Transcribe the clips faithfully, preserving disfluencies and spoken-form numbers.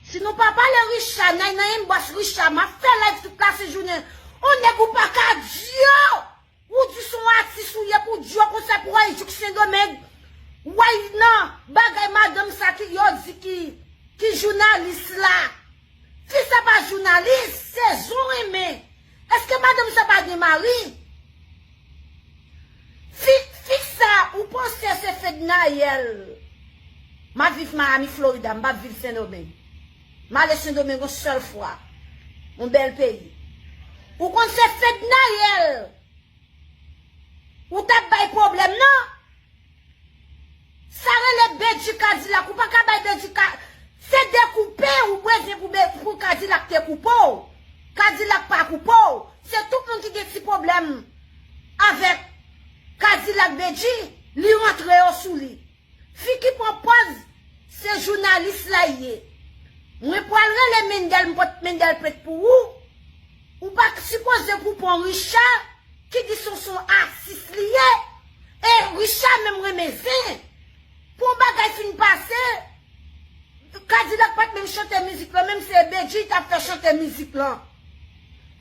Si nou pa pale Richard, n al nan inbox Richard, m ap fè live tout lasent jounen. On nèg ou pa ka di yo. Ou di se yon atis ou ye pou di yo konsa pou al jouk Sendomeng. Way nan bagay madanm sa ki yo di ki, ki jounalis la. Fi sa pa jounalis, sezon renmen. Èske madanm sa pa gen mari? Fi, fi sa, ou panse se Fednaelle? M ap viv Miami, Florida, m p ap viv Sendomeng. M ale Sendomeng yon sèl fwa. Yon bèl peyi. Ou konn se Fednaelle ou t ap bay pwoblèm nan? Sa rele Bedji Kadilak, ou pa ka bay Bedji Ka-, se dekoupe ou bezwen pou, pou Kadilak te koupe w. Kadilak pa koupe w. Se tout moun ki gen ti pwoblèm avèk Kadilak Bedji, li rantre yo sou li. Fi ki pran pòz, se jounalis la ye. Mwen pral rele Mendel, m pot Mendel plent pou ou. Ou pa sipoze pou pran Richard ki di se yon atis li ye. E Richard menm renmen zen. Pou yon bagay fin pase, Kadilak pa t menm chante mizik lan, menm se Bedji t ap fè chante mizik lan.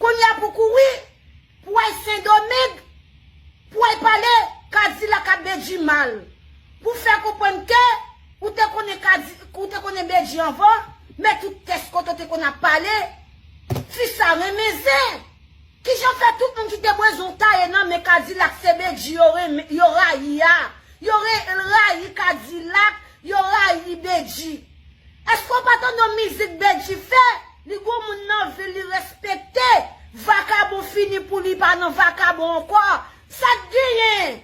Kounye a pou kouri, pou al Sendomeng, pou al pale Kadilak ak Bedji mal. Pou fè konprann ke ou te konnen Kadi-, ou te konnen Bedji anvan, men tout tès kote w te konn ap pale, fi sa renmen zen. Kijan fè tout moun ki te bezwen taye nan men Kadilak se Bedji yo renmen, yo rayi a? Yo re-, rayi Kadilak, yo rayi Bedji. Èske w pa tande yon mizik Bedji fè? Li gon moun nan vil li respekte. Vakabon fini pou li pa nan vakabon ankò. Sa k genyen?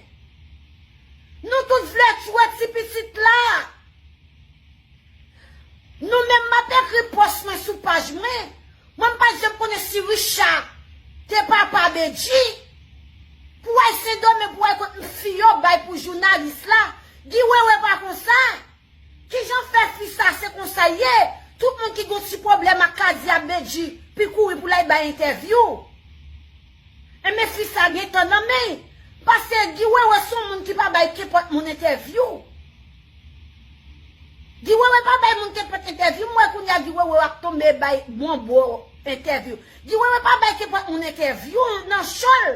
Nou tout vle tchwe ti pitit la. Nou menm m ap ekri pòs mwen sou paj mwen. Mwen m pa t janm konnen si Richard te papa Bedji. Pou al Sendomeng pou al kot fi yo bay pou jounalis la. Guy Wewe pa konsa. Kijan fè fi sa se konsa ye? Tout moun ki gon ti pwoblèm ak Kadi ak Bedji pi kouri pou l al bay entèvyou. Enben fi sa gen tan nan men. Paske Guy Wewe se yon moun ki pa bay kenpòt moun entèvyou. Guy Wewe pa bay moun kenpòt entèvyou. M wè kounye a Guy Wewe ap tonbe bay bon bò entèvyou. Guy Wewe pa bay kenpòt moun entèvyou nan show l.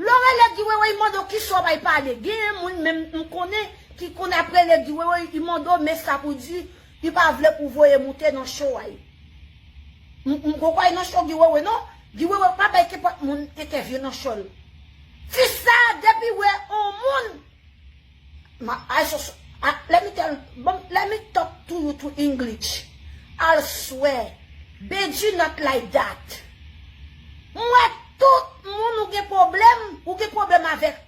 Lè w rele Guy Wewe, li mande w kisa w bay pale. Genyen moun menm m konnen ki konn ap rele Guy Wewe, li mande w men sa pou di, li pa vle pou voye moute nan show a. M, m poko al nan show Guy Wewe non. Guy Wewe pa bay kenpòt moun entèvyou nan show l. Fi sa depi wè on moun, ma, I so, so, I, let me tell, bon, let me talk to you to English. I swear, Bedji not like that. M wè tout moun ou gen pwoblèm, ou gen pwoblèm avèk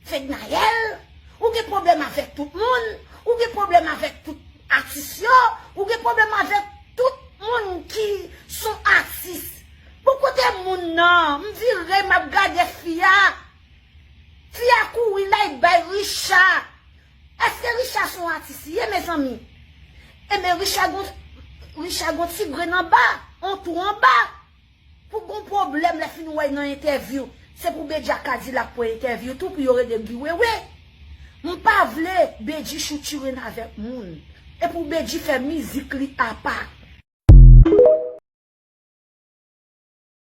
Fednaelle, ou gen pwoblèm avèk tout moun, ou gen pwoblèm avèk tout atis yo, ou gen pwoblèm avèk tout moun ki son atis. Bon kote moun nan, m vire m ap gade fi a. Fi a kouri l al bay Richard. Èske Richard se yon atis li ye mezanmi? Enben Richard gon, Richard gon ti grenn anba, on twou anba. Pou gon pwoblèm lè fin wè nan entèvyou, se pou Bedji ak Kadilak pran entèvyou tou pou yo rele Guy Wewe. M pa vle Bedji choutirine avèk moun. E pou Bedji fè mizik li apa.